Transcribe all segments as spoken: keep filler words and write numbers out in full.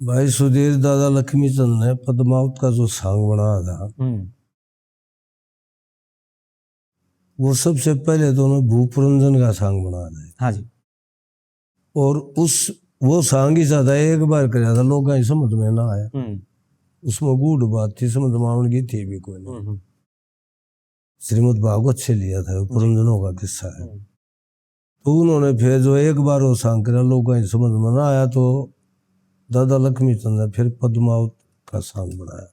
भाई सुधीर, दादा लक्ष्मी चंद ने पद्मावत का जो सांग बनाया था, हम्म। वो सबसे पहले तो उन्होंने भूप रंजन का सांग बनाया था। हाँ जी। और उस, वो सांग ही ज्यादा एक बार कराया था, लोगों की समझ में ना आया। हम्म। उसमें गूढ़ बात थी, समझ में आवन की थी भी कोई नहीं। हम्म, हम्म। श्रीमद् भागवत से लिया था, वो पुरंजनों का किस्सा है। हम्म। तो उन्होंने फिर जो एक बार वो सांग करा, लोगों की समझ में ना आया, तो दादा लक्ष्मी चंद ने फिर पद्मावत का सांग बनाया।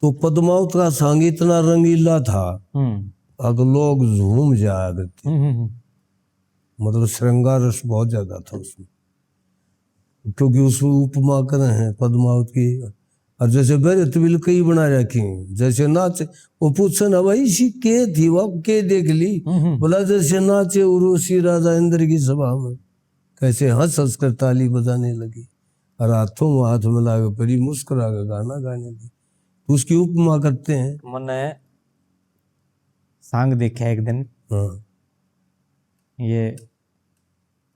तो पद्मावत का सांग इतना रंगीला था, हम्म। अगर लोग झूम जाया करते। हम्म, हम्म, हम्म। मतलब श्रृंगार रस बहुत ज्यादा था उसमें, क्योंकि उसमें उपमा करे हैं पद्मावत की। और जैसे बहरे तबील कई बना रखी हैं, जैसे नाच, वो पूछे ना, "भाई, इसी के थी, वो के देख ली?" हम्म, हम्म। बोला, "जैसे नाचे उर्वशी राजा इंद्र की सभा में, कैसे हंस हंस कर ताली बजाने लगी और हाथों में हाथ मिला के परी मुस्कुरा के गाना गाने लगी।" तो उसकी उपमा करते हैं। मैंने सांग देखा एक दिन। हाँ। ये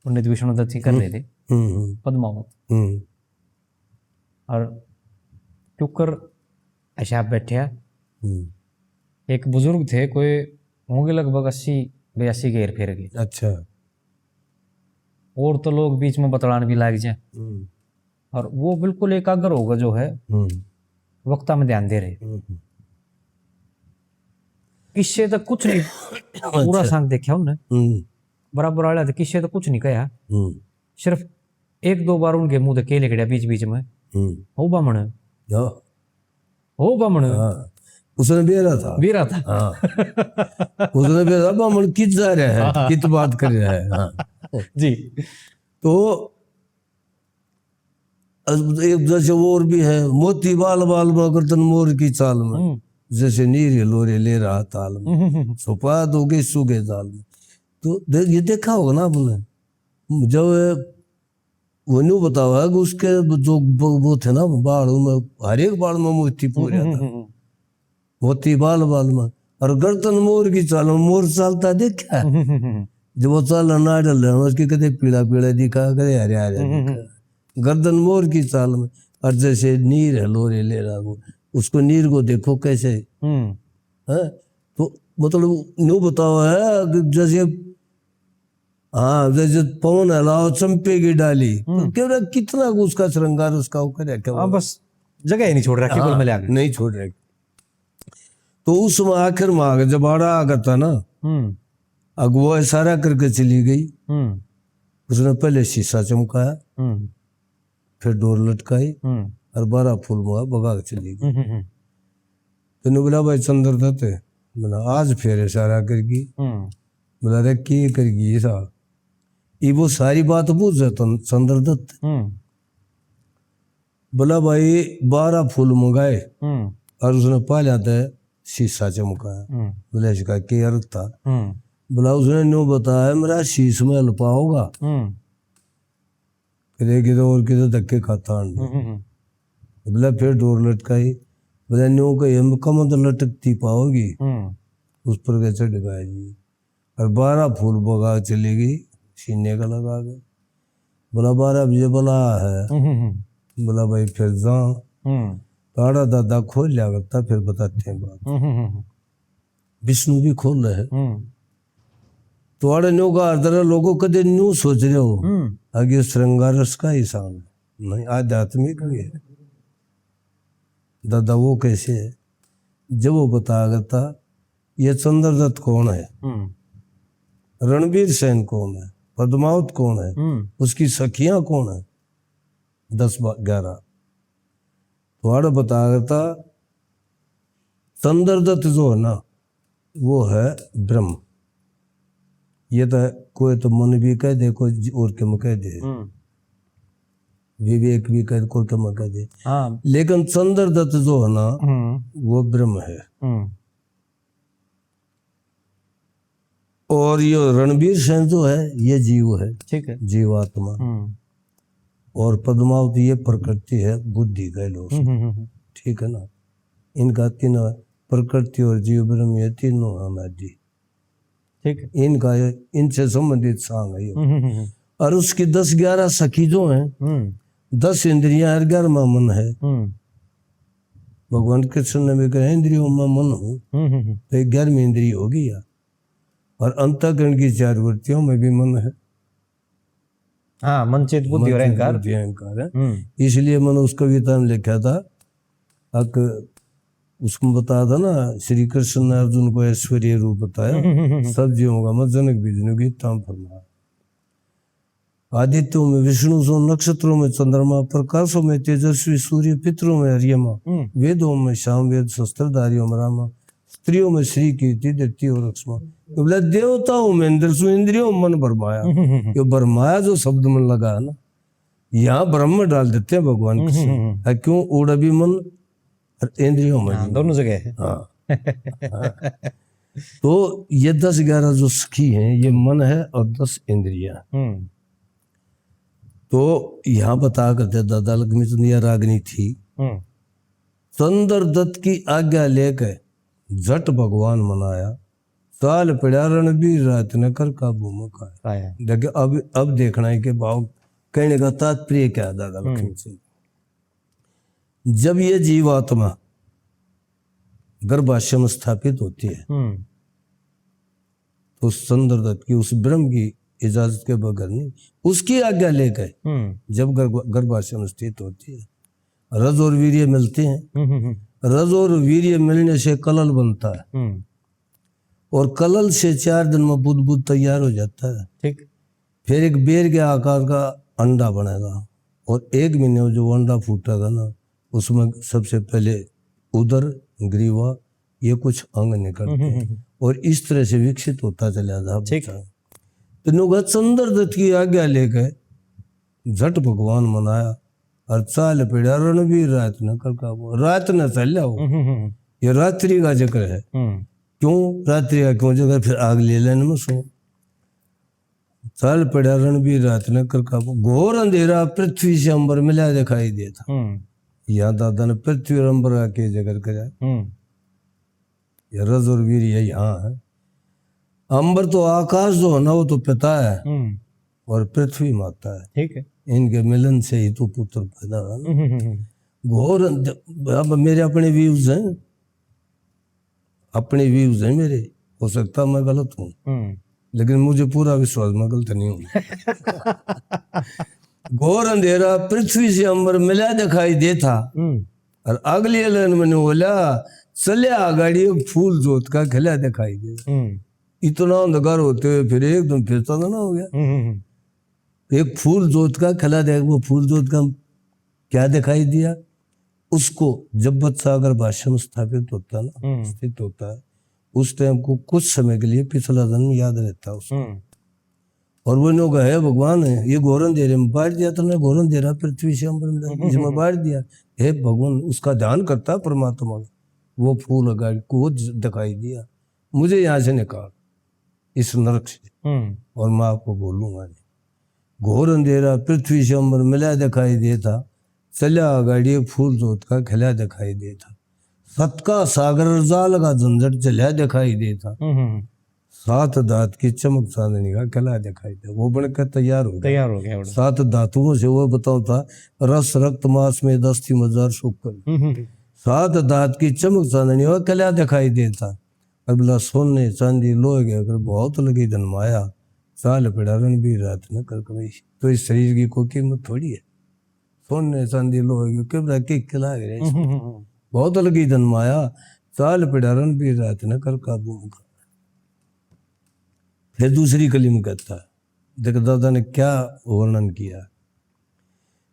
पंडित विष्णु दत्त जी कर रहे थे, हम्म, हम्म। पद्मावत। हम्म। और टुकर ऐसे आप बैठे हैं। हम्म। एक बुजुर्ग थे, कोई होंगे लगभग अस्सी बयासी के हेर फेर के। अच्छा। और तो लोग बीच में बतलान भी लाग जाए। हम्म। और वो बिल्कुल एकाग्र होगा जो है, हम्म। वक्ता में ध्यान दे रहे। हम्म। किस्से तक कुछ नहीं, पूरा अच्छा। सांग देखा उनने। हम्म। बराबर वाला था, किस्से तो कुछ नहीं कहा। हम्म। सिर्फ एक दो बार उनके मुंह तक के लिकड़िया बीच बीच में, हम्म। "हो बामण, हाँ। हो बामण।" हाँ। उसने बेरा था। बेरा था। हाँ। उसने बेरा, "बामण कित जा रहा है, हाँ। कित बात कर रहा है?" हाँ। जी। तो अब एक जैसे और भी है, "मोती बाल बाल में, गर्दन मोर की चाल में, हम्म। जैसे नीर हिलोरे ले रहा ताल में, हम्म, हम्म, हम्म। छुपा दोगे सूखे जाल में।" तो दे-, ये देखा होगा ना आपने, जब वो न्यू बतावा है कि उसके जो ब-, वो थे ना बाल, उनमें हर एक बाल में मोती पूरा हम्म, था। हम्म, हम्म। मोती बाल बाल में, और गर्दन मोर की चाल में, मोर चालता देखा है? हम्म, हम्म, हम्म। जब वो चाल नाड़ल है, उसकी कदे पीला पीला दिखा, कदे हरे हरे हम्म, हम्म, दिखा। हम्म। गर्दन मोर की चाल में, और जैसे नीर हिलोरे ले रहा वो, उसको नीर को देखो कैसे, हम्म। है? तो मतलब न्यू बतावा है कि जैसे, हाँ, जैसे पवन हलाओ चंपे की डाली, तो हम्म। कह रहा कितना उसका श्रृंगार उसका वो कर रखा हाँ, हुआ। बस जगह ही नहीं छोड़ रहा, हाँ, कुल मिला के। नहीं छोड़ रहा। तो उस समय आखिर में आके जब आड़ा आ गया था ना, हम्म। अगुआ इशारा करके चली गई। हम्म। उसने पहले शीशा चमकाया, हम्म। फिर डोर लटकाई हम्म। और बारह फूल मार बगा के चली गई। हम्म, हम्म, हम्म। तो न्यू बोला, "भाई चंद्रदत्त," बोला, "आज फिर इशारा करगी।" हम्म। बोला, "अरे, के करगी ऐसा?" ये वो सारी बात बूझे तो चंद्रदत्त। हम्म। बोला, "भाई, बारह फूल मंगाए हम्म। और उसने पहले तो शीशा चमकाया।" हम्म। बोला, "इसका के अर्थ था?" हम्म। बोला, "उसने न्यू बताया, मेरा शीश महल पाओगा।" हम्म। कदे किधर और किधर धक्के खाता आंडे। हम्म, हम्म, हम्म। बोला, फिर डोर लटकाई। बोला, "न्यू कहे, हम कमंद लटकती पाओगी।" हम्म। उस पर के चढ़ गया जी। और बारह फूल बगा चली गई, सीने का लगा के। बोला, "बारह बजे बुला है।" हम्म, हम्म, हम्म। बोला, "भाई, फिर जा।" हम्म। तो आड़ा दादा खोल लिया करता, फिर बताते हैं बात। हम्म, हम्म, हम्म। विष्णु भी खोल रहे हैं। हम्म। तो आड़े न्यू का हर तरह लोगों कदे न्यू सोच रहे हो, हम्म। आगे श्रृंगार रस का ही सांग है, नहीं, आध्यात्मिक भी है। दादा, वो कैसे है? जब वो बता करता, ये चंद्रदत्त कौन है? हम्म। रणवीर सेन कौन है? पद्मावत कौन है? हम्म। उसकी सखियां कौन है? दस बा-, ग्यारह। तो आड़े बता करता, चंद्रदत्त जो है ना, वो है ब्रह्म। ये तो कोई तो मन भी कह दे, कोई ज-, और के में कह दे। हम्म। विवेक भी कह दे, कोई के में कह दे। हाँ। लेकिन चंद्रदत्त जो है ना, हम्म। वो ब्रह्म है। हम्म। और ये रणवीर सेन जो है, ये जीव है, ठीक है। जीवात्मा। हम्म। और पद्मावती ये प्रकृति है, बुद्धि कह लो उसको। हम्म, हम्म, हम्म। ठीक है ना? इनका तीनों, प्रकृति और जीव ब्रह्म, ये तीनों अनादि। ठीक है। इनका ये, इनसे संबंधित सांग है ये। हम्म, हम्म, हम्म। और उसकी दस ग्यारह सखी जो हैं, हम्म। दस इंद्रियां और ग्यारहवाँ मन है। हम्म। भगवान कृष्ण ने भी कहा, "इंद्रियों में मन हूँ।" हम्म, हम्म, हम्म। तो ग्यारहवीं इंद्री होगी यार। और अंतःकरण की चार वृत्तियों में भी मन है। हाँ, मन, चित्त, बुद्धि और मन, चित्त, अहंकार। बुद्धि, अहंकार है। हम्म। इसलिए मैंने उस कविता में लिखा था, अक, उसमें बताया था ना, श्री कृष्ण ने अर्जुन को ऐश्वर्य रूप बताया। हम्म, हम्म, हम्म, हम्म। सब जीवों का मैं जनक विष्णु की ताम फरमा। आदित्यों में विष्णु सो, नक्षत्रों में चंद्रमा, प्रकाशों में तेजस्वी सूर्य, पितरों में हरियमा, हम्म। वेदों में सामवेद, शस्त्रधारियों में रामा, स्त्रियों में श्री कीर्ति, धरती और लक्ष्मा। तो बोला, देवताओं में इंद्र सो, इंद्रियों में मन भरमाया। हम्म, हम्म, हम्म। ये भरमाया जो शब्द मन लगा है ना, यहाँ ब्रह्म डाल देते हैं भगवान हम्म, कृष्ण। हम्म, हम्म। है क्यों? उड़ा भी मन और इंद्रियों में हाँ, भी मन। दोनों जगह है। हाँ। हाँ। तो ये दस ग्यारह जो सखी हैं, ये मन है और दस इंद्रियां। हम्म। तो यहाँ बता करते दादा लक्ष्मी चंद या रागनी थी। हम्म। चंद्रदत्त की आज्ञा लेके झट भगवान मनाया। चाल पड़ा रणबीर रात ने कर काबू में काया। काया। देख, अब, अब देखना है कि भाव कहने का तात्पर्य क्या है दादा हम्म। लक्ष्मी चंद। जब ये जीवात्मा गर्भाशय में स्थापित होती है, हम्म। तो उस चंद्रदत्त की, उस ब्रह्म की इजाजत के बगैर नहीं, उसकी आज्ञा लेकर हम्म। जब गर्भ-, गर्भाशय में स्थित होती है, रज और वीर्य मिलते हैं। हम्म, हम्म, हम्म। रज और वीर्य मिलने से कलल बनता है। हम्म। और कलल से चार दिन में बुदबुद तैयार हो जाता है। ठीक। फिर एक बेर के आकार का अंडा बनेगा और एक महीने में जो अंडा फूटेगा ना, उसमें सबसे पहले उदर, ग्रीवा, ये कुछ अंग निकलते हम्म, हम्म, हैं हम्म। और इस तरह से विकसित होता चला जाता ठीक। बच्चा। तो नुगा चंद्रदत्त की आज्ञा लेके झट भगवान मनाया और चाल पड़ा रणबीर रात ने कर काबू। रात ने चल जाओ। हम्म, हम्म, हम्म। ये रात्रि का जिक्र है। हम्म। क्यों रात्रि का, क्यों जिक्र? फिर आग ले लेने में सो। चाल पड़ा रणबीर रात ने कर काबू। घोर अंधेरा पृथ्वी से अंबर मिला दिखाई देता। हम्म। यहाँ दादा ने पृथ्वी और अंबर का के जिक्र करा। हम्म। ये रज और वीर ये यहाँ है। अंबर तो आकाश जो है ना, वो तो पिता है हम्म। और पृथ्वी माता है। ठीक है। इनके मिलन से ही तो पुत्र पैदा हुआ ना। हम्म, हम्म, हम्म। घोर अंध-, अब मेरे अपने views हैं, अपने views हैं मेरे, हो सकता मैं गलत हूँ, हम्म। लेकिन मुझे पूरा विश्वास मैं गलत नहीं हूँ। घोर अंधेरा पृथ्वी से अंबर मिला दिखाई देता। हम्म। और अगली लाइन मैंने बोला, चलिया गाड़ी फूल जोत का खिला दिखाई दे। हम्म। इतना अंधकार होते हुए फिर एकदम फिर चांदना हो गया। हम्म, हम्म, हम्म। एक फूल जोत का खिला दे, वो फूल जोत का क्या दिखाई दिया? उसको जब बच्चा अगर भाषण स्थापित होता है ना, हम्म। स्थित होता है, उस टाइम को कुछ समय के लिए पिछला जन्म याद रहता है उसको। हम्म। और वो न्यू कहे, "हे भगवान, ये घोर अंधेरे में बांट दिया तूने, घोर अंधेरा पृथ्वी से अंबर में, हम्म, इसमें हम्म। बांट दिया।" हे भगवान, उसका ध्यान करता है परमात्मा का। वो फूल गाड़ी को ज-, दिखाई दिया, "मुझे यहाँ से निकाल, इस नरक से, हम्म। और मैं आपको बोलूंगा नहीं।" घोर अंधेरा पृथ्वी से अंबर मिला दिखाई देता, चला गाड़ी फूल जोत का खिला दिखाई देता। सत का सागर जाल का झंझट चला दिखाई देता। हम्म, हम्म, हम्म। सात धात की चमक चांदनी का खिला दिखाई दे, वो बन के तैयार हो गया। तैयार हो गया, बड़ा। सात धातुओं से वो बताता, रस रक्त मांस में दस थी मजार सूखन। हम्म, हम्म, हम्म। सात धात की चमक चांदनी का खिला दिखाई देता। अगला सोने चांदी लोहे के अगर बहुत लगी धन माया, चाल पड़ा रणबीर रात न कर कमाई। तो इस शरीर की कोई कीमत थोड़ी है। सोने चांदी लोहे के किबरा के खिला रहे। हम्म, हम्म, हम्म। बहुत लगी धन माया, चाल पड़ा रणबीर रात न कर काबू में काया। फिर दूसरी कली में कहता है, देख दादा ने क्या वर्णन किया।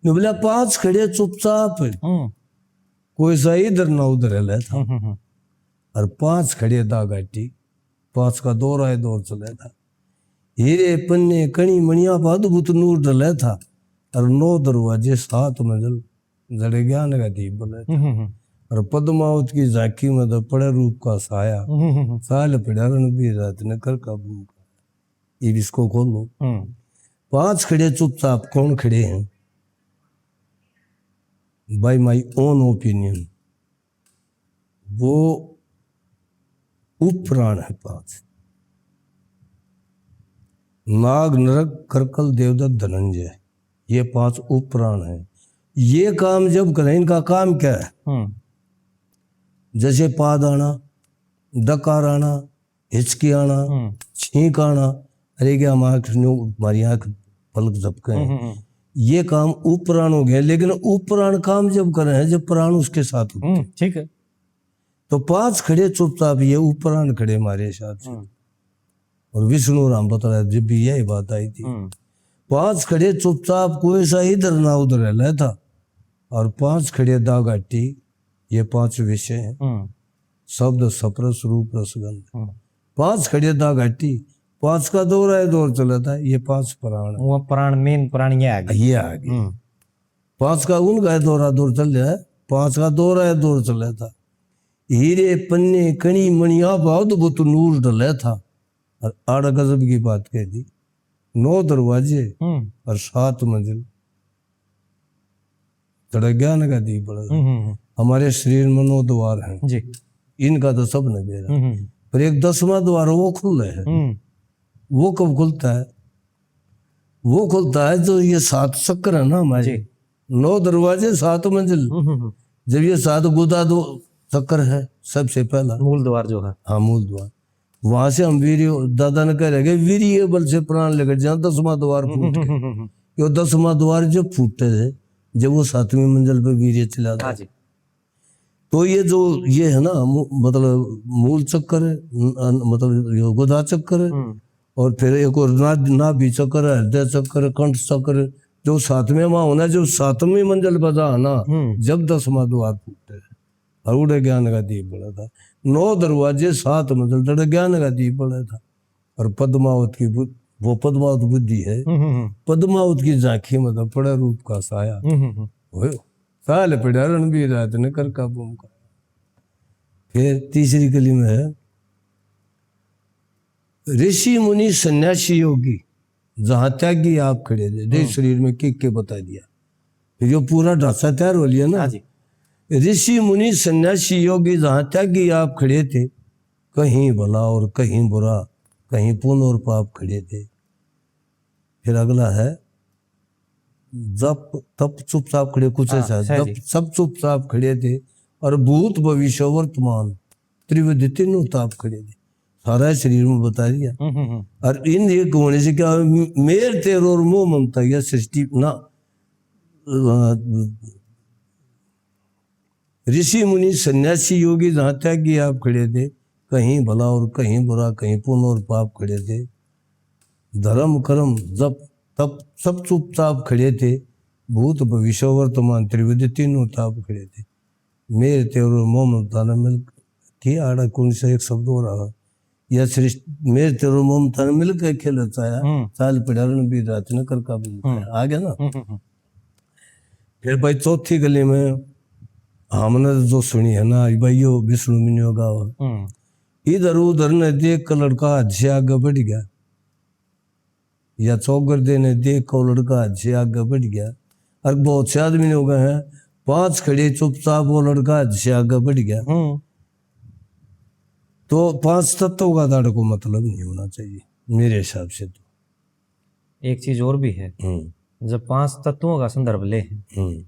न्यू बोला, पांच खड़े चुपचाप, हम्म। कोई सा इधर ना उधर हिला था। हम्म, हम्म, हम्म। और पांच खड़े दा घाटी, पांच का दौर आए दौर चला था। हीरे पन्ने कणी मणिया पा अद्भुत नूर डला था। और नौ दरवाजे सात मंजिल जड़े ज्ञान का दीप बले था। हम्म, हम्म, हम्म। और पद्मावत की झांकी में तो पड़े रूप का साया। हम्म, हम्म, हम्म। चाल पड़ा रणबीर रात ने कर काबू में काया। इब इसको खोलो। हम्म। पांच खड़े चुपचाप, कौन खड़े हैं? By my own opinion, वो उपप्राण है पांच। नाग, नरक, करकल, देवदत्त, धनंजय, ये पांच उपप्राण हैं। ये काम जब करें, इनका काम क्या है? हम्म। जैसे पाद आना, डकार आना, हिचकी आना, हम्म। छींक आना, अरे क्या हम आँख न्यू, हमारी आँख पलक झपके हैं। हम्म, हम्म, हम्म। ये काम उपराण हो गया, लेकिन उपराण काम जब करें हैं, जब प्राण उसके साथ होते हैं। हम्म, ठीक है। तो पांच खड़े चुपचाप, ये उपराण खड़े हमारे हिसाब से। हम्म। और विष्णु राम बता रहा है, जब भी यही बात आई थी। हम्म। पांच खड़े चुपचाप, कोई सा इधर ना उधर रहता। और पांच खड़े दा घाटी, ये पांच विषय हैं। हम्म। शब्द, स्पर्श, रूप, रसगंध। हम्म। पांच खड़े दा घाटी, पांच का दौरा है, दौर चला था, ये पांच प्राण है। वो प्राण, मेन प्राण ये आ गए। ये आ गए। हम्म। पांच का उनका है दौरा, दौर चल रहा है, पांच का दौरा है, दौर चला था। हीरे पन्ने कणी मणिया, बहुत बहुत नूर डले था। और आड़ा गजब की बात कह दी, नौ दरवाजे हम्म। और सात मंजिल। तेरा ज्ञान का दीप बड़ा। हम्म, हम्म, हम्म। हमारे शरीर में नौ द्वार हैं। जी। इनका तो सब ने बेरा। हम्म, हम्म। पर एक दसवां द्वार वो खुले है। हम्म। वो कब खुलता है? वो खुलता है जो ये सात चक्र है ना हमारे। जी। नौ दरवाजे, सात मंजिल। हम्म, हम्म, हम्म। जब ये सात गुदा दो चक्र है, सबसे पहला। मूल द्वार जो है। हाँ, मूल द्वार। वहां से हम वीर, दादा ने कह रहे, वीर ये बल से प्राण लेकर जहाँ दसवां द्वार फूट के। हम्म, हम्म, हम्म, हम्म। यो दसवां द्वार जब फूटे थे, जब वो सातवीं मंजिल पे वीर चला था। हाँ जी। तो ये जो, ये है ना, मू-, मतलब मूल चक्र, न-, न-, मतलब यो गुदा चक्र, हम्म। और फिर एक और ना-, नाभि चक्र, हृदय चक्र, कंठ चक्र, जो सातवें माँ होना, जो सातवीं मंजिल बजा है ना, हम्म। जब दसवां द्वार फूटे, और उड़े ज्ञान का दीप बड़ा था। नौ दरवाजे, सात मंजिल, तेरे ज्ञान का दीप बड़ा था। और पद्मावत की बु-, वो पद्मावत बुद्धि है, हम्म, हम्म, हम्म। पद्मावत की झांकी में तो पड़ा रूप का साया। हम्म, हम्म, हम्म। होयो, साल पड़ा रणबीर रात ने कर काबू में। फिर तीसरी कली में है, ऋषि मुनि सन्यासी योगी, जहाँ त्यागी आप खड़े थे। देख, हम्म। शरीर में के के बता दिया, फिर जो पूरा ढांचा तैयार हो लिया ना। हाँ जी। ऋषि मुनि सन्यासी योगी, जहाँ त्यागी आप खड़े थे, कहीं भला और कहीं बुरा, कहीं पुण्य और पाप खड़े थे। फिर अगला है, जप तप चुपचाप खड़े, कुछ हाँ, ऐसा है, सही जप जी। सब चुपचाप खड़े थे, और भूत भविष्य वर्तमान त्रिविध तीनों ताप खड़े थे। सारा शरीर में बता दिया। हम्म, हम्म, हम्म। और इन एक होने से क्या, मेर तेर और मोह ममता, यह सृष्टि ना, अ, ऋषि मुनि सन्यासी योगी, जहाँ त्यागी आप खड़े थे, कहीं भला और कहीं बुरा, कहीं पुण्य और पाप खड़े थे। धर्म कर्म जप तप सब चुपचाप खड़े थे। भूत भविष्य वर्तमान त्रिविध तीनों ताप खड़े थे। मेर तेर और मोह ममता ने मिल के, आड़ा कौन सा एक शब्द हो रहा, या सृष्टि, मेर तेर और मोह ममता ने मिल के खेल रचाया। हम्म। चाल पड़ा रणबीर रात ने कर काबू में हम्म। आ गया ना। हम्म, हम्म, हम्म। फिर भाई चौथी कली में हमने जो सुनी है ना, भाई यो विष्णु मिन्यो गावा। हम्म। इधर उधर ने देख के लड़का हद से आगे बढ़ गया, या चौगरदे ने देख के लड़का हद से आगे बढ़ गया। और बहुत से आदमी ने हो गए हैं, पांच खड़े चुपचाप, वो लड़का हद से आगे बढ़ गया। हम्म। तो पांच तत्वों का दाड़ को मतलब नहीं होना चाहिए मेरे हिसाब से तो। एक चीज और भी है, हम्म। जब पांच तत्वों का संदर्भ ले हैं, हम्म।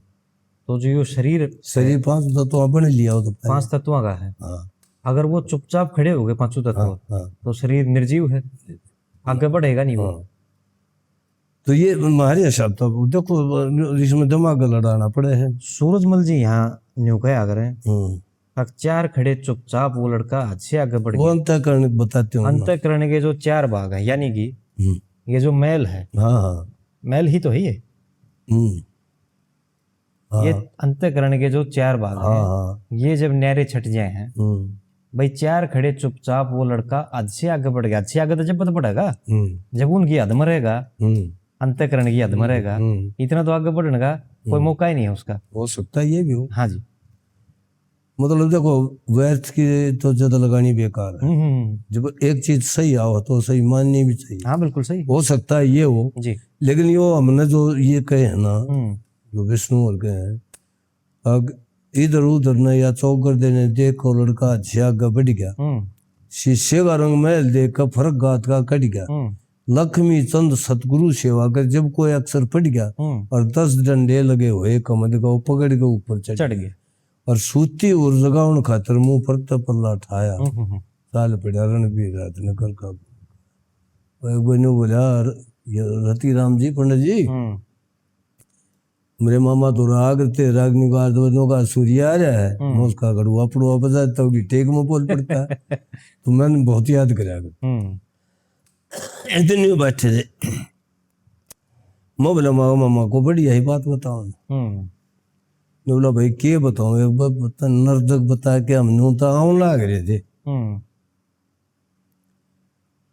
तो जो यो शरीर शरीर है, पांच तत्वों बन लिया हो तो पहले। पांच तत्वों का है। हाँ। अगर वो चुपचाप खड़े हो गए पांचों तत्व, हाँ, हाँ। तो शरीर निर्जीव है, आगे बढ़ेगा नहीं वो। हाँ। तो ये हमारे हिसाब तो देखो, इसमें दिमाग लड़ाना पड़े है। सूरजमल जी यहाँ न्यू कहा करें, हम्म। अक चार खड़े चुपचाप, वो लड़का हद से आगे बढ़ वो गया। अंतःकरण बताते हो ना। अंतःकरण के जो चार भाग हैं, यानी कि हम्म। ये जो मैल है, हाँ, हाँ। मैल ही तो है ये। हम्म। ये हाँ। अंतःकरण के जो चार भाग हाँ, हैं, हाँ। ये जब न्यारे छट जाए हैं, हम्म। भाई, चार खड़े चुपचाप, वो लड़का हद से आगे बढ़ गया। हद से आगे तो जब बढ़ेगा, हम्म। जब उनकी हद में रहेगा, हम्म। अंतःकरण की हद में हम्म, रहेगा, हम्म। इतना तो आगे बढ़ने का कोई हम्म। मौका ही नहीं है उसका। हो सकता है ये भी हो। हाँ जी। मतलब देखो, व्यर्थ की तो जद लगानी बेकार है। हम्म, हम्म, हम्म। जब एक चीज सही आओ तो सही माननी भी चाहिए। हाँ, बिल्कुल सही। हो सकता है ये हो, जी। लेकिन यो हमने जो ये कहे हैं ना, हम्म। जो विष्णु और कहे हैं, अग इधर उधर ने या चौगरदे ने देख के लड़का हद से आगे बढ़ गया। हम्म। शीशे का रंग महल देख के फर्क गात का कट गया। हम्म। लक्ष्मी चंद सतगुरु सेवा कर, जब कोई अक्षर पढ़ गया हम्म। और दस डंडे लगे हुए कमद का, वो पकड़ के ऊपर चढ़ चढ़ गया। गया। और सूती और जगाउन खातर मुंह पर तै पल्ला ठाया। हम्म, हम्म, हम्म। चाल पड़ा रणबीर रात नगर का। वो एक बन्यो बोला, "र-, ये रति राम जी, पंडित जी, हम्म। मेरे मामा तो राग ते रागनी गार दो का सूर्य आ रहा है, हम्म। मैं उसका गड़ुआ पड़ुआ बजाता हूँ, टेक में बोल पड़ता है।" तो मैंने बहुत याद करा। हम्म। इतने बैठे थे। मैं बोला, "मामा, मामा को बढ़िया ही बात बताओ ना।" हम्म। मैं बोला, "भाई, के बताऊं? एक बात बता, नर्तक बता के हम न्यू तो आउन लाग रहे थे।" हम्म।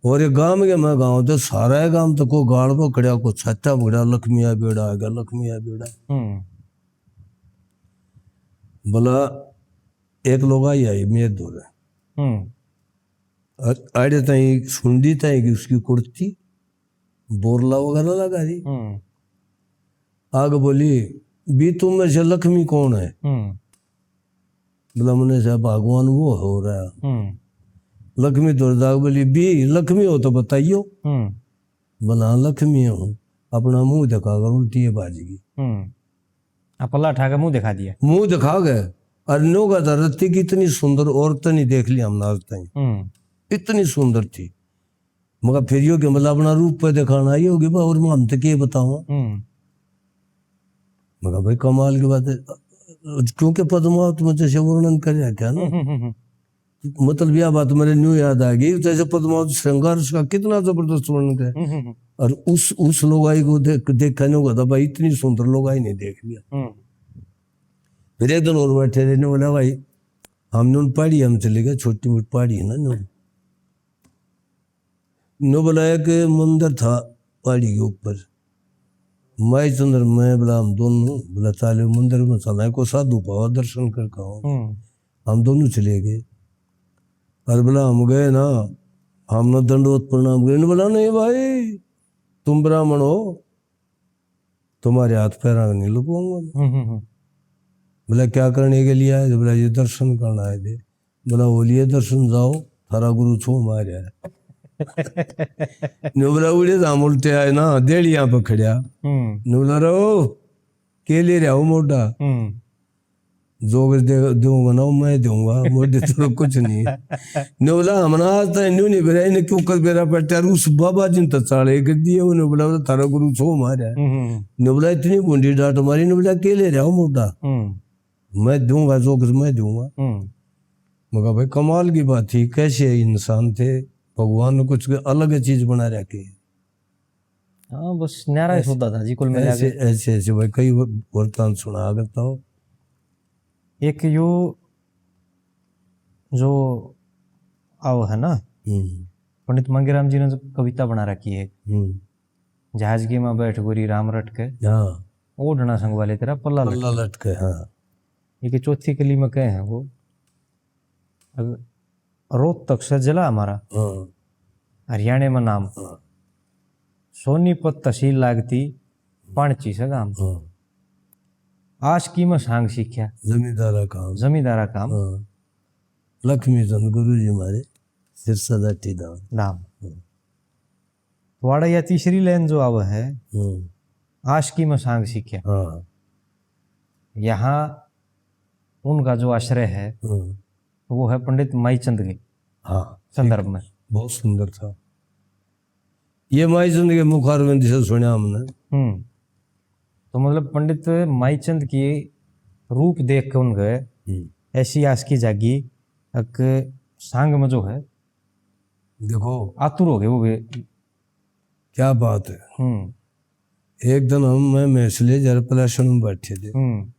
और ये गांव के मैं गांव तो सारा है गांव तो को गाल पकड़या, को छाता पकड़या, "लक्ष्मी आ बेड़ा आ गया, लक्ष्मी आ बेड़ा।" हम्म। बोला, एक लोग आई, आई मेरे धोरे। हम्म। आ-, आड़े ताई सुंडी ताई की उसकी कुर्ती, बोरला वगैरह लगा दी। हम्म। आगे बोली, "भी तुम में से लक्ष्मी कौन है?" हम्म। बोला, "मने से भगवान वो हो रहा है।" हम्म। लक्ष्मी तो जाग बोली, "भी लक्ष्मी हो तो बताइयो।" हम्म। बोला, "हाँ, लक्ष्मी हूँ।" अपना मुंह दिखा कर उल्टी है बाजगी। हम्म। आ पल्ला ठा के मुंह दिखा दिया। मुंह दिखा गए। और नोगा था रत्ती की इतनी सुंदर औरत नहीं देख ली हमने आज ताई। हम्म। इतनी सुंदर थी। मगर फिर यो कि मतलब अपना रूप पे दिखाना आई होगी, बा, और हम तो के बताऊं? हम्म। मगर भाई कमाल की बात है, क्योंकि पद्मावत में जैसे वर्णन कर रखा है ना, हम्म, हम्म, हम्म। मतलब यह बात मेरे न्यू याद आ गई, जैसे पद्मावत श्रृंगार उसका कितना जबरदस्त वर्णन है। हम्म, हम्म, हम्म। और उस, उस लोगाई को देख, देखा नहीं होगा था भाई, इतनी सुंदर लोगाई नहीं देख लिया। हम्म। फिर एक दिन और बैठे रहे, ने बोला, "भाई, हमने उन पहाड़ी हम चले गए, छोटी मोटी पहाड़ी है ना, न्यू।" न्यू बोला, एक मंदिर था पहाड़ी के ऊपर, माई चंद्र, मैं बोला, हम दोनों बोला, "चाले मंदिर में चला, को साधु पावा दर्शन करके आओ।" हम्म। हम दोनों चले गए। और बोला, हम गए ना, हमने दंडवत प्रणाम किया। इन्होंने बोला, "नहीं भाई, तुम ब्राह्मण हो, तुम्हारे हाथ पैरां नहीं लुकवाऊंगा मैं।" हम्म, हम्म, हम्म। बोला, "क्या करने के लिए आए?" बोला, "ये दर्शन करना आए थे।" बोला, "हो लिए दर्शन, जाओ, थारा गुरु छो मार है।" न्यू बोला, "उड़े धाम उल्टे आए ना, देड़िया पे खड़िया।" हम्म। न्यू बोला, "रो, के ले रहा हो मोटा?" हम्म। "जो कुछ दे-, दूंगा ना, मैं दूंगा, मुझे तो कुछ नहीं।" न्यू बोला, "हमने आज तक न्यू नहीं बेरा, इन्हें क्यों कर बेरा पड़ता है?" उस बाबा जी ने तो चाले कर दिए, उन्हें बोला, "थारा गुरु छो मारा है।" हम्म। न्यू बोला, "इतनी भूंडी डांट मारी।" न्यू बोला, "के ले रहा हो मोटा?" हम्म। "मैं दूंगा, जो कुछ मैं दूंगा।" हम्म। मगर भाई, कमाल की बात थी, कैसे इंसान थे, भगवान ने कुछ अलग चीज बना रखी है। हाँ, बस न्यारा ही ऐसे, सौदा था जी, कुल मिला ऐसे, के। ऐसे, ऐसे भाई कई वर-, वरदान सुना करता हो। एक यो जो आओ है ना, हम्म। पंडित मांगेराम जी ने जो कविता बना रखी है, हम्म। जहाज की में बैठ गोरी राम रट के, हाँ। ओढ़ना संग वाले तेरा पल्ला पल्ला लटके। लटके, हाँ। ये कि चौथी कली में कहे हैं वो, अब रोहतक से जिला हमारा, हाँ। हरियाणा में नाम। हाँ। सोनीपत तहसील लागती, पाणची से गाम। हाँ। आसकी में सांग सीख्या। जमींदारा काम। जमींदारा काम। हाँ। लक्ष्मी चंद गुरु जी हमारे सिरसा दाटी धाम। धाम। हाँ। तो आड़ा या तीसरी लाइन जो आवे है, हम्म। आसकी में सांग सीख्या। हाँ। यहाँ उनका जो आश्रय है, हम्म। वो है पंडित माईचंद के हाँ, संदर्भ में। बहुत सुंदर था। ये माईचंद के मुखारविंद से सुना हमने। हम्म। तो मतलब पंडित माईचंद की रूप देख के उनके हम्म। ऐसी आसकी जागी, एक सांग में जो है, देखो। आतुर हो गए वो भी। क्या बात है। हम्म। एक दिन हम, मैं मैसले जर पलासण में बैठे थे। हम्म।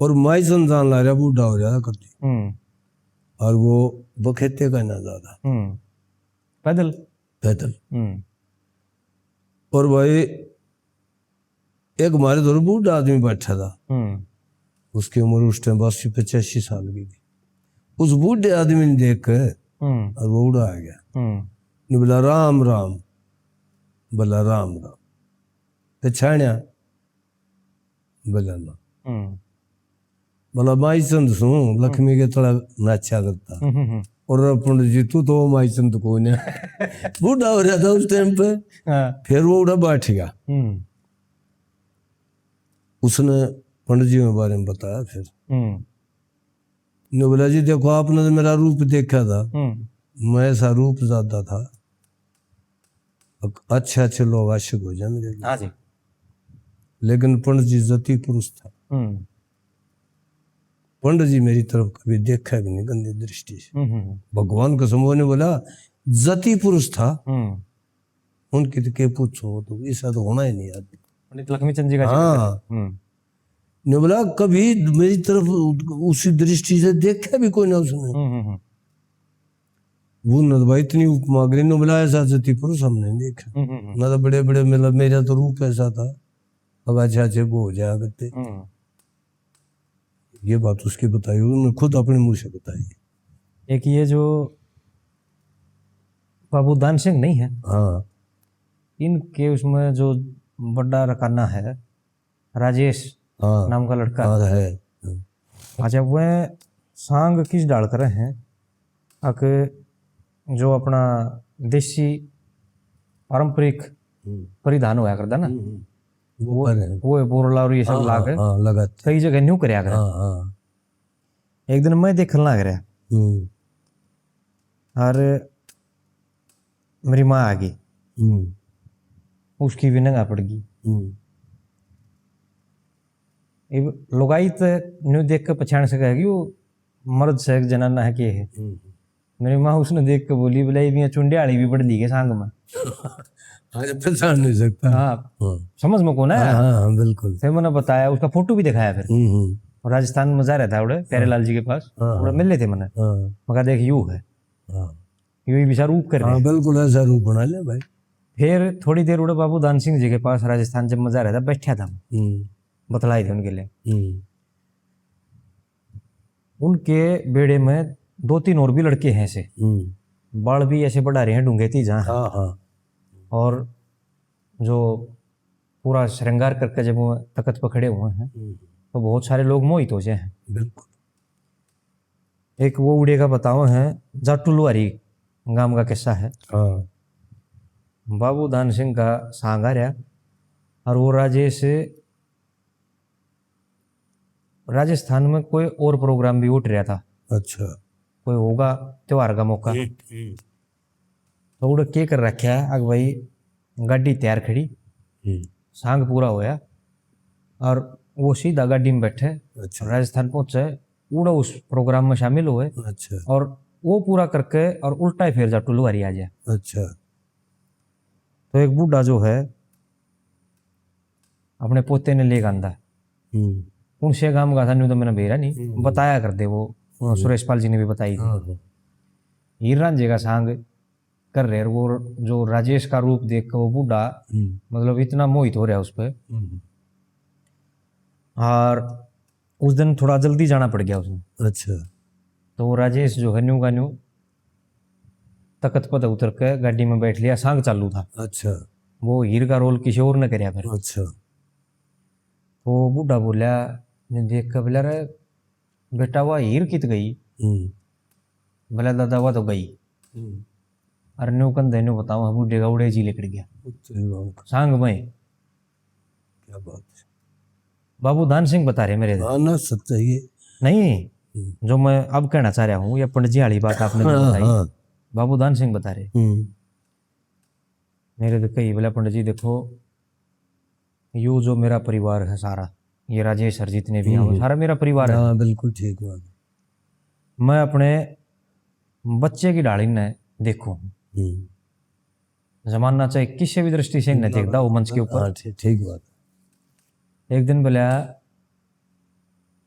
और माईचंद जान ला रहा, बूढ़ा हो रहा था कभी। हम्म। और वो बखेते का ना ज्यादा। हम्म। पैदल? पैदल। हम्म। और भाई, एक हमारे धोरे बूढ़ा आदमी बैठा था। हम्म। उसकी उम्र उस टाइम अस्सी पचासी साल की थी। उस बूढ़े आदमी ने देख के हम्म। और वो उड़ा आ गया। हम्म। ने बोला, "राम राम।" बोला, "राम राम।" तो छाण्या, बोला, "ना।" हम्म। बोला, "माईचंद सूं, लक्ष्मी के तला नाचा करता।" हम्म, हम्म, हम्म। और पंडित जी, तू तो माई चंद को ना। बूढ़ा हो रहा था उस टाइम पे। हाँ। फिर वो उड़ा बैठ गया। हम्म। उसने पंडित जी के बारे में बताया फिर। हम्म। ने बोला, "जी देखो, आपने तो मेरा रूप देखा था, हम्म। मैं ऐसा रूप ज्यादा था, अच्छे अच्छे लोग आशिक हो जाए मेरे लिए। हाँ जी। लेकिन पंडित जी जति पुरुष था। हम्म। पंडित जी मेरी तरफ कभी देखा भी नहीं गंदी दृष्टि से। हम्म, हम्म, हम्म। भगवान कसम।" वो ने बोला, जति पुरुष था, हम्म। उनकी तो के पूछो, तो ऐसा तो होना ही नहीं यार। पंडित लक्ष्मी चंद जी का जिक्र हाँ। करें। हम्म। ने बोला, "कभी मेरी तरफ उसी दृष्टि से देखा भी कोई ना उसने।" हम्म, हम्म, हम्म। वो ने तो भाई इतनी उपमा करी, ने बोला, "ऐसा जति पुरुष हमने नहीं देखा।" हम्म, हम्म, हम्म। ना तो बड़े बड़े, मतलब, मेरा तो रूप ऐसा था, अब अच्छे अच्छे वो हो जाया करते। हम्म। ये बात उसकी बताई, उन्होंने खुद अपने मुंह से बताई। एक ये जो बाबू दान सिंह नहीं है, हाँ। इनके उसमें जो बड़ा रकाना है, राजेश हाँ। नाम का लड़का। हाँ, है। अच्छा, वह सांग किस डाल कर हैं? अक जो अपना देसी पारंपरिक हम्म। परिधान होया करता ना, हम्म, हम्म। वो वो, पहने। वो बोरला और ये सब हाँ, लाग हाँ, हाँ, लगा। कई जगह न्यू करया करे। हाँ, हाँ। एक दिन मैं देखण लाग रहा हम्म। और मेरी माँ आ गई, हम्म। उसकी भी नंगा पड़ गई। हम्म। इब लुगाई तो न्यू देख के पहचान सकेगी वो मर्द से, एक जनाना है, के है। हम्म। मेरी माँ उसने देख के बोली, "बोले, ये भी चुंडे वाली भी पड़ ली के सांग में।" हाँ, जब पहचान नहीं सकता। हाँ, हाँ। समझ में कौन है? हाँ, हाँ, हाँ, बिल्कुल। फिर मैंने बताया, उसका फोटो भी दिखाया फिर। हम्म, हम्म। और राजस्थान में जा रहा था उड़े, प्यारे हाँ। लाल जी के पास, हाँ, उड़े हाँ। मिल लेते मैंने। हाँ। मगर देख, यू है। हाँ। यू ही विचार रूप कर रहे हाँ, हैं। बिल्कुल ऐसा रूप बना ले भाई। फिर थोड़ी देर उड़े बाबू दान सिंह जी के पास राजस्थान जब मैं जा रहा था, बैठा था, हम्म। बतलाई थे उनके लिए। हम्म। उनके बेड़े में दो तीन और भी लड़के हैं ऐसे। हम्म। बाल भी ऐसे बढ़ा रहे हैं, ढूंगे थी जहाँ। हाँ, हाँ। और जो पूरा श्रृंगार करके जब वो तख्त पर खड़े हुए हैं, हम्म। तो बहुत सारे लोग मोहित हो जाए हैं। बिल्कुल। एक वो उड़े का बताओ है, जाटू लुहारी गांव का किस्सा है। हाँ। बाबू दान सिंह का सांग आ रहा और वो राजेश राजस्थान में कोई और प्रोग्राम भी उठ रहा था। अच्छा। कोई होगा त्योहार का मौका। हम्म, हम्म। तो उड़े के कर रखा है, अग भाई गाड़ी तैयार खड़ी, हम्म। सांग पूरा होया और वो सीधा गाड़ी में बैठे, अच्छा। राजस्थान पहुंचे, उड़े उस प्रोग्राम में शामिल हुए। अच्छा। और वो पूरा करके और उल्टा ही फिर जाटू लुहारी आ जाए। अच्छा। तो एक बूढ़ा जो है, अपने पोते ने लेके आंदा। हम्म। कौन से गांव का था, न्यू तो मैंने बेरा नहीं, हम्म। बताया कर दे वो, हम्म। सुरेश पाल जी ने भी बताई थी। हाँ, हाँ। हीर रांझे का सांग कर रहे, और वो जो राजेश का रूप देख के वो बूढ़ा, हम्म। मतलब, इतना मोहित हो रहा उस पे। हम्म। और उस दिन थोड़ा जल्दी जाना पड़ गया उसने। अच्छा। तो वो राजेश जो है, न्यू का न्यू तख्त पर उतर के गाड़ी में बैठ लिया, सांग चालू था। अच्छा। वो हीर का रोल किसी और ने करया फिर। अच्छा। तो बूढ़ा बोला, ने देख के बोला, "रे बेटा, वह हीर कित गई?" हम्म। बोला, "दादा, वह तो गई।" हम्म। अरे न्यू कंधे न्यू बताओ, हम बूढ़े का उड़े जी लिकड़ गया। सही बात। सांग में। क्या बात है। बाबू दान सिंह बता रहे मेरे। हाँ ना, सच है ये। नहीं, हम्म। जो मैं अब कहना चाह रहा हूँ, ये पंडित जी वाली बात आपने जो हाँ, बताई, हाँ। बाबू दान सिंह बता रहे। हम्म। मेरे तो कही बोला, "पंडित जी देखो, यो जो मेरा परिवार है सारा, ये राजेश सर जितने भी हैं, वो हम्म। सारा मेरा परिवार है। हाँ, बिल्कुल ठीक बात है। मैं अपने बच्चे की ढाल इन्हें देखूं। हम्म। जमाना चाहे किसी भी दृष्टि से इन्हें ना, देखता हो मंच के ऊपर।" हाँ, ठीक, ठीक बात। एक दिन बोला,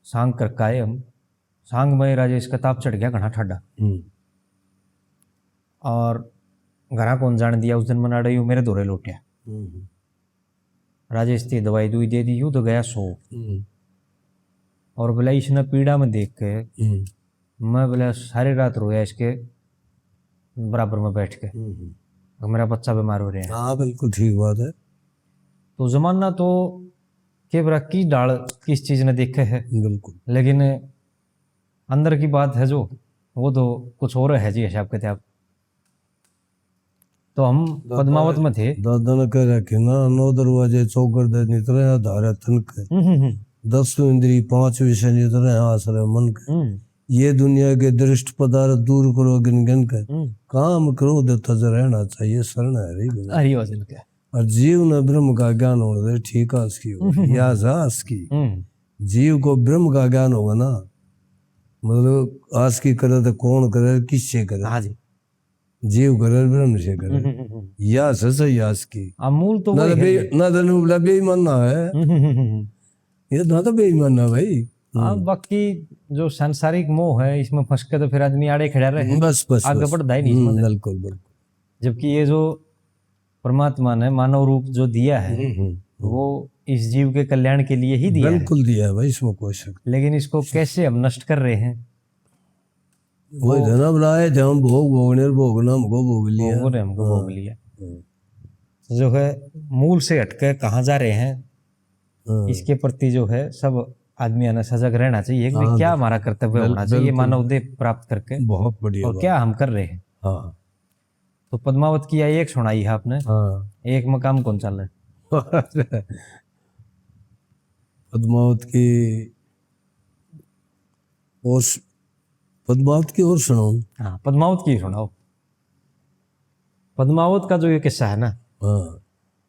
सांग करके आए हम, सांग में राजेश का ताप चढ़ गया घना ठाडा। हम्म। और घरा कौन जान दिया, उस दिन मनाड़े यू मेरे धोरे लौटिया। हम्म। राजेश ते दवाई दुई दे दी, यू तो गया सो। हम्म। और बोला, इसने पीड़ा में देख के हम्म। मैं बोला सारी रात रोया इसके बराबर में बैठ के। हम्म। और मेरा बच्चा बीमार हो रहा है। हाँ, बिल्कुल ठीक बात है। तो जमाना तो के बरा की डाल किस चीज ने देखे है। बिल्कुल। लेकिन अंदर की बात है जो, वो तो कुछ और है जी हिसाब किताब। तो हम पद्मावत में थे। दादा ने कह रखे ना, नौ दरवाजे चौगरदे नित रहे धारे तन के। हम्म, हम्म, हम्म। दसों इंद्री पांच विषय नित रहे आश्रय मन के। हम्म। ये दुनिया के दृष्ट पदार्थ दूर करो गिन गिन के। हम्म। काम क्रोध तज रहना चाहिए शरण हरि भजन। हरि भजन के। और जीव ने ब्रह्म का ज्ञान होने दे, ठीक आस की हो, हम्म, हम्म, या हम्म। जा आस की। हम्म। जीव को ब्रह्म का ज्ञान होगा ना, मतलब आस की करे तो कौन करे, किससे करे? हाँ जी। जीव करे, ब्रह्म से करे। हम्म, हम्म, हम्म। या सच है, या आस की। हाँ, मूल तो ना वही तो है बे-, ये। ना तो नु बोला बेईमाना है। हम्म, हम्म, हम्म, हम्म। ये ना तो बेईमाना भाई। हाँ, हम्म। बाकी जो सांसारिक मोह है, इसमें फंस के तो फिर आदमी आड़े खड़ा रहे। बस, बस, आगे बस। बढ़ता ही नहीं हम्म, इसमें। बिल्कुल, बिल्कुल। जबकि ये जो परमात्मा ने मानव रूप जो दिया है, हम्म, हम्म, हम्म। वो इस जीव के कल्याण के लिए ही दिया है। बिल्कुल दिया है भाई, इसमें कोई शक नहीं। लेकिन इसको कैसे हम नष्ट कर रहे हैं? वही वो धना बुलाए थे हम, भोग भोगने, भोगना हमको भोग लिया। भोगने हमको हाँ। भोग लिया। हम्म। तो जो है, मूल से हटके कहाँ जा रहे हैं, हाँ। इसके प्रति जो है, सब आदमियों ने सजग रहना चाहिए कि हाँ, क्या बिल्कुल। हमारा कर्तव्य बिल-, होना चाहिए बिल्कुल। मानव देह प्राप्त करके, बहुत बढ़िया और बात। क्या हम कर रहे हैं। हाँ। तो पद्मावत की यह एक सुनाई है आपने। हाँ। एक मकाम कौन चल रहा है? पद्मावत की और स-, पद्मावत की और सुनाऊं? हाँ, पद्मावत की सुनाओ। पद्मावत का जो ये किस्सा है ना, हाँ।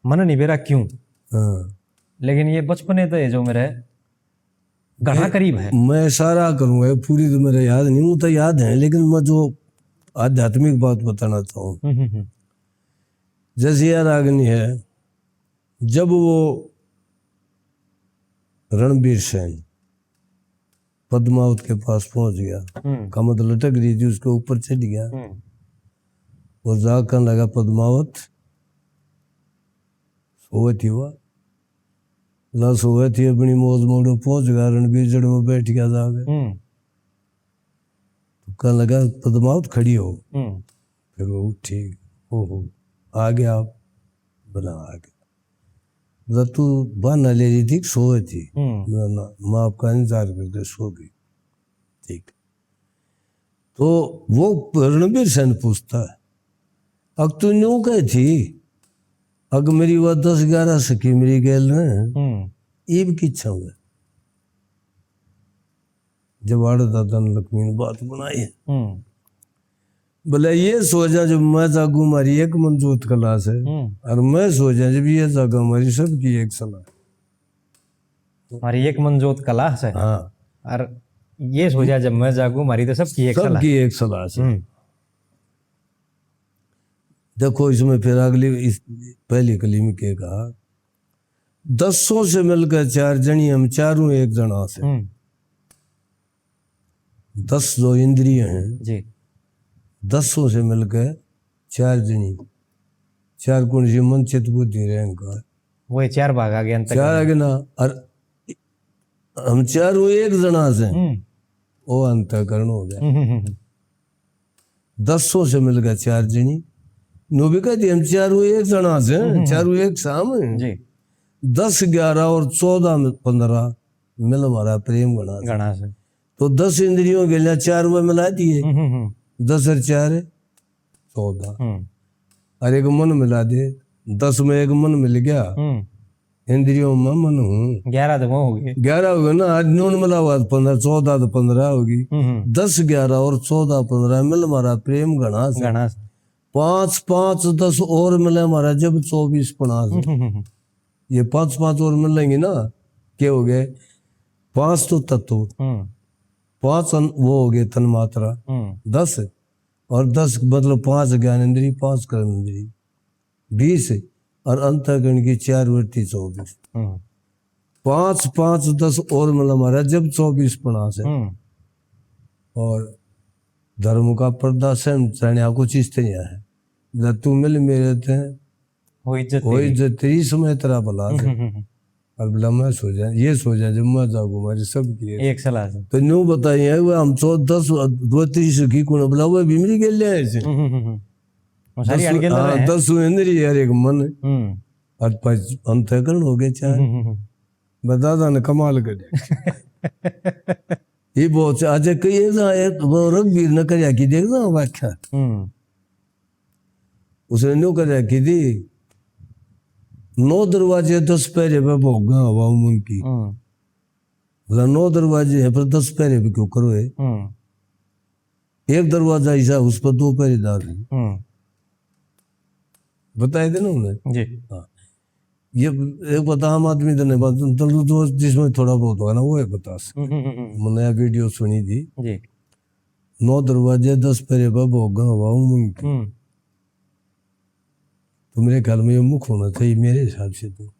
मन नहीं बेरा क्यों? हाँ। लेकिन ये बचपने तो है जो मेरे घना मैं, करीब है। मैं सारा करूँगा, ये पूरी तो मेरे याद नहीं, वो तो याद है, लेकिन मैं जो आध्यात्मिक बात बताना चाहूँ। हम्म, हम्म, हम्म। जैसे यार आगनी है, जब वो रणबीर सेन पद्मावत के पास पहुंच गया, हम्म। कमत लटक रही थी, उसके ऊपर चढ़ गया हम्म। और जाकर लगा, "पद्मावत, सोवे थी वा, ला सोवे थी, अपनी मौज मोड़ो, पहुंच गया रणबीर जड़ में बैठ गया जाके।" हम्म। तो कहने लगा, "पद्मावत, खड़ी हो।" हम्म। फिर वो उठी, "ओहो, आ गया आप?" बोला, "आ गया।" बोला, "तू बहाना ले रही थी कि सोए थी?" हम्म। बोला, "ना, मैं आपका इंतजार करके सो गई।" ठीक। तो वो रणबीर सेन पूछता है, "अक तू न्यू कहे थी, अक मेरी वा दस ग्यारह सखी मेरी गैल ने, हम्म। इब किच्छा हुआ?" जब आड़े दादा ने लक्ष्मी ने बात बनाई। हम्म। बोले, "ये सोचा जब मैं जागू, मारी एक मन जोत कला से, हम्म। और मैं सोचा जब ये जागा, मारी सबकी एक सलाह।" मारी एक मन जोत कला से। हाँ। और ये सोचा जब मैं जागू, मारी तो सबकी एक सलाह। सबकी एक सलाह से। हम्म। देखो, इसमें फिर अगली, इस पहली कली में के कहा, "दसों से मिलकर चार जनी, हम चारों एक जना से।" हम्म। दस जो इंद्रिय हैं, जी। दसों से मिलकर चार जनी, चार कौन सी, मन, चित्त, बुद्धि, अहंकार। वो ये चार भाग आ गए अंतःकरण। चार आ गए ना, और हम चारों एक जना से, हम्म। वो अंतःकरण हो गया। हम्म, हम्म, हम्म। दसों से मिलकर चार जनी, नो भी कहती, "हम चारों एक जना से, हम्म, हम्म। चारों एक साम है।" जी। दस, ग्यारह और चौदह में, पन्द्रह मिल हमारा प्रेम घना से। घना से। तो दस इंद्रियों के लिए चार वो मिला दिए। हम्म, हम्म, हम्म। दस और चार, चौदह। हम्म। और एक मन मिला दे, दस में एक मन मिल गया। हम्म। इंद्रियों में मन हूँ। ग्यारह तो वो हो गए। ग्यारह हो गए ना, आज नून मिला हुआ तो पन्द्रह, चौदह तो पन्द्रह होगी। हम्म, हम्म। दस, ग्यारह और चौदह, पन्द्रह मिल हमारा प्रेम घना से। घना से। पाँच, पाँच, दस और मिले हमारा जब चौबीस पना से। हम्म, हम्म, हम्म। ये पाँच, पाँच और मिलेंगे ना, क्या हो गए? पाँच तो तत्व, हम्म। पाँच अन-, वो हो गए तन्मात्रा, हम्म। दस, और दस मतलब पाँच ज्ञान इंद्री, पाँच कर्म इंद्री, बीस, और अंतःकरण की चार वृत्ति, चौबीस। हम्म। पाँच, पाँच, दस और मिला हमारा जब चौबीस पना से। हम्म। और धर्म का पर्दा से हम जाने आपको चीज तो नहीं है। जब तू मिल मेरे ते हो इज्जत हो तेरी। इज्जत तेरी, समय तेरा भला से। हम्म, हम्म, हम्म। और बोला, मैं सो जा, ये सो जा, जब मैं जागू, मारी सबकी है। एक सलाह से। तो न्यू बताइए, वो हम चौदह सौ, दो तीस की कौन बोला, वो भी मेरी गेल ले आए से। हम्म, हम्म, हम्म, हम्म। वो सारी दस, अनगेल हाँ, रहे हैं। दस इंद्रिय यार एक मन। हम्म। और पाँच अंतःकरण हो गए चार। हम्म, हम्म, हम्म। बस दादा ने कमाल कर दिया। ये बहुत से, आज कई एक ना, एक वो रघुवीर ने कर रखी, देख ना व्याख्या। हम्म। उसने न्यू कर रखी थी, "नौ दरवाजे दस पहरे पे भोगा हवा उमंग की।" हम्म। बोला, "नौ दरवाजे हैं, पर दस पहरे पे क्यों करो है? हम्म। एक दरवाजा ऐसा, उस पर दो पहरेदार हैं।" हम्म। बताए थे ना उन्हें? जी। हाँ। ये एक बता आम आदमी तो नहीं, बस दल दोस्त जिसमें थोड़ा बहुत होगा ना, वो है बता सकते। हम्म, हम्म, हम्म। मैंने नया वीडियो सुनी थी। जी। "नौ दरवाजे दस पहरे पे भोगा हवा उमंग की।" हम्म। तो मेरे ख्याल में ये मुख होना चाहिए मेरे हिसाब से तो।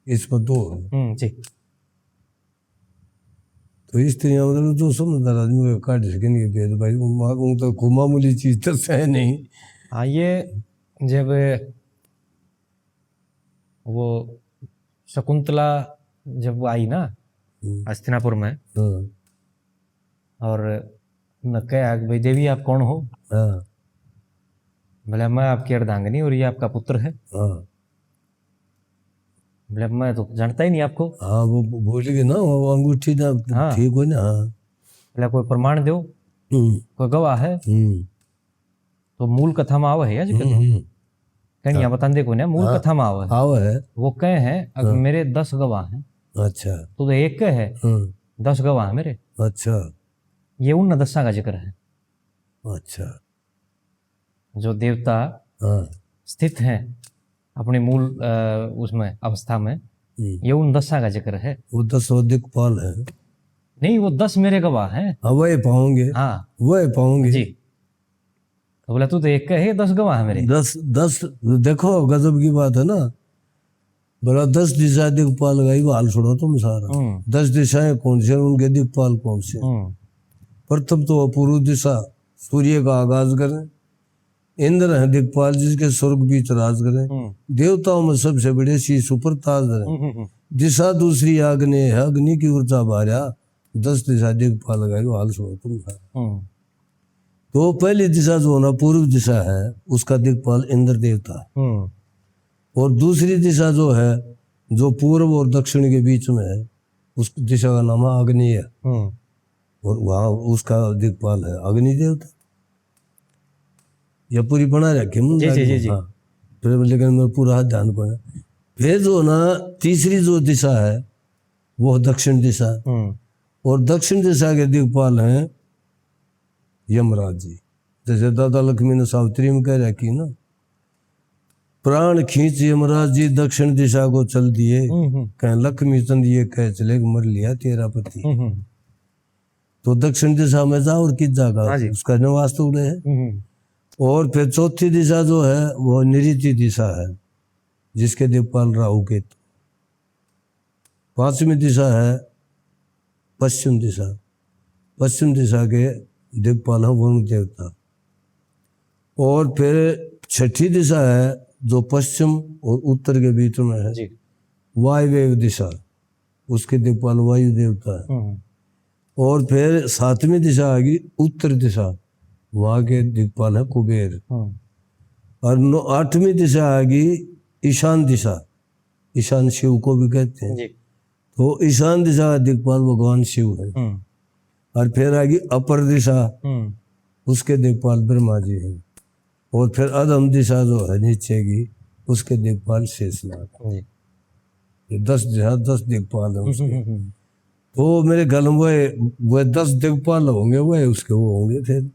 इस पर दो हो। हम्म, जी। तो इस तरह मतलब जो समझदार आदमी को काट सके नहीं भेद भाई, वो मा-, वो तो कोई मामूली चीज तो है नहीं। हाँ, ये जब वो शकुंतला जब वो आई ना हम्म। हस्तिनापुर में, हाँ। और न कहा कि, "भाई देवी, आप कौन हो?" हाँ। बोले, "मैं आपकी अर्धांगिनी और ये आपका पुत्र है।" हाँ। बोले, "मैं तो जानता ही नहीं आपको।" हाँ, वो ब-, बोल के ना, वो अंगूठी ना हाँ। ठीक हो ना, हाँ। बोले, "कोई प्रमाण दो, हम्म। कोई गवाह है?" हम्म। तो मूल कथा में आवे है या जी हम्म, कथा? हम्म। कहानियां हाँ। बतांदे कोने, मूल हाँ। कथा में आवे है। आवे है। वो कहे हैं, "अब हाँ। मेरे दस गवाह हैं।" अच्छा। तो एक है, हम्म। दस गवाह हैं मेरे। अच्छा। ये उन दसा का जिक्र है। अच्छा। जो देवता हाँ। स्थित हैं अपने मूल, अ, उसमें, अवस्था में, हम्म। ये उन दसा का जिक्र है। वो दस वो दिक्पाल है। नहीं, वो दस मेरे गवाह हैं। हाँ, वही पाओगे। हाँ। वही पाओगे। जी। तो बोला, "तू तो एक है, दस गवाह हैं मेरे।" दस, दस, देखो, गजब की बात है ना। बोला, "दस दिशा दिक्पाल गई, वो हाल सुनो तुम सारा।" हम्म। दस दिशाएं कौन सी हैं, उनके दिक्पाल कौन से हैं? हम्म। प्रथम तो अपूर्व दिशा, सूर्य का आगाज करें। इंद्र हैं दिक्पाल, जिसके स्वर्ग बीच राज करें। हम्म। देवताओं में सबसे बड़े शीश ऊपर ताज धरें। हम्म, हम्म, हम्म। दिशा दूसरी आग्नेय है, अग्नि की ऊर्जा भार्या, दस दिशा दिक्पाल गई, वो हाल सुनो तुम सारा।" हम्म। तो पहली दिशा जो ना पूर्व दिशा है, उसका दिक्पाल इंद्र देवता है। हम्म। और दूसरी दिशा जो है, जो पूर्व और दक्षिण के बीच में है, उस दिशा का नाम है आग्नेय। हम्म। और वहाँ उसका दिक्पाल है अग्नि देवता। या पूरी बना रखी है मुंडा जी, जी, की। जी, जी। हाँ। फिर लेकिन मैं पूरा हाथ ध्यान को है। फिर जो ना तीसरी जो दिशा है, वो है दक्षिण दिशा। हम्म। और दक्षिण दिशा के दिक्पाल हैं यमराज जी। जैसे दादा लक्ष्मी ने सावित्री में कह रखी ना, "प्राण खींच यमराज जी, दक्षिण दिशा को चल दिए।" हम्म, हम्म। कहें लक्ष्मी चंद ये कह चले कि मर लिया तेरा पति। हम्म, हम्म। तो दक्षिण दिशा में जा और किस जागा हाँ जी। उसका निवास तो उड़े है। हम्म, हम्म। और फिर चौथी दिशा जो है वो निरृति दिशा है, जिसके दिक्पाल राहु केतु। पांचवी दिशा है पश्चिम दिशा। पश्चिम दिशा के दिक्पाल हैं वरुण देवता। और फिर छठी दिशा है जो पश्चिम और उत्तर के बीच में है, जी। वायव्य दिशा, उसके दिक्पाल वायु देवता है। हम्म। और फिर सातवीं दिशा आ गई उत्तर दिशा, वहाँ के दिक्पाल है कुबेर। हम्म। और नौ-, आठवीं दिशा आ गई ईशान दिशा, ईशान शिव को भी कहते हैं। जी। तो ईशान दिशा का दिक्पाल भगवान शिव है। हम्म। और फिर आ गई अपर दिशा, हम्म। उसके दिक्पाल ब्रह्मा जी हैं। और फिर अधम दिशा जो है नीचे की, उसके दिक्पाल शेषनाग। जी। ये दस दिशा, दस दिक्पाल हैं उसके। हम्म, हम्म, हम्म। तो मेरे ख्याल में वो, वो दस दिक्पाल होंगे, वो उसके वो होंगे फिर,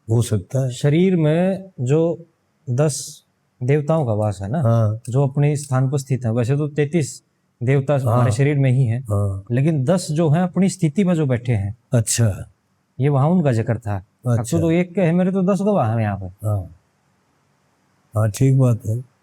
हो सकता है। शरीर में जो दस देवताओं का वास है ना, हाँ। जो अपने स्थान पर स्थित है, वैसे तो तैंतीस देवता हाँ। हमारे शरीर में ही है, हाँ। लेकिन दस जो हैं अपनी स्थिति में जो बैठे हैं, अच्छा। ये वहाँ उनका जिक्र था। अच्छा। अब तो, तो एक के है, मेरे तो दस गवाह हैं यहाँ पे। हाँ। हाँ, ठीक बात है।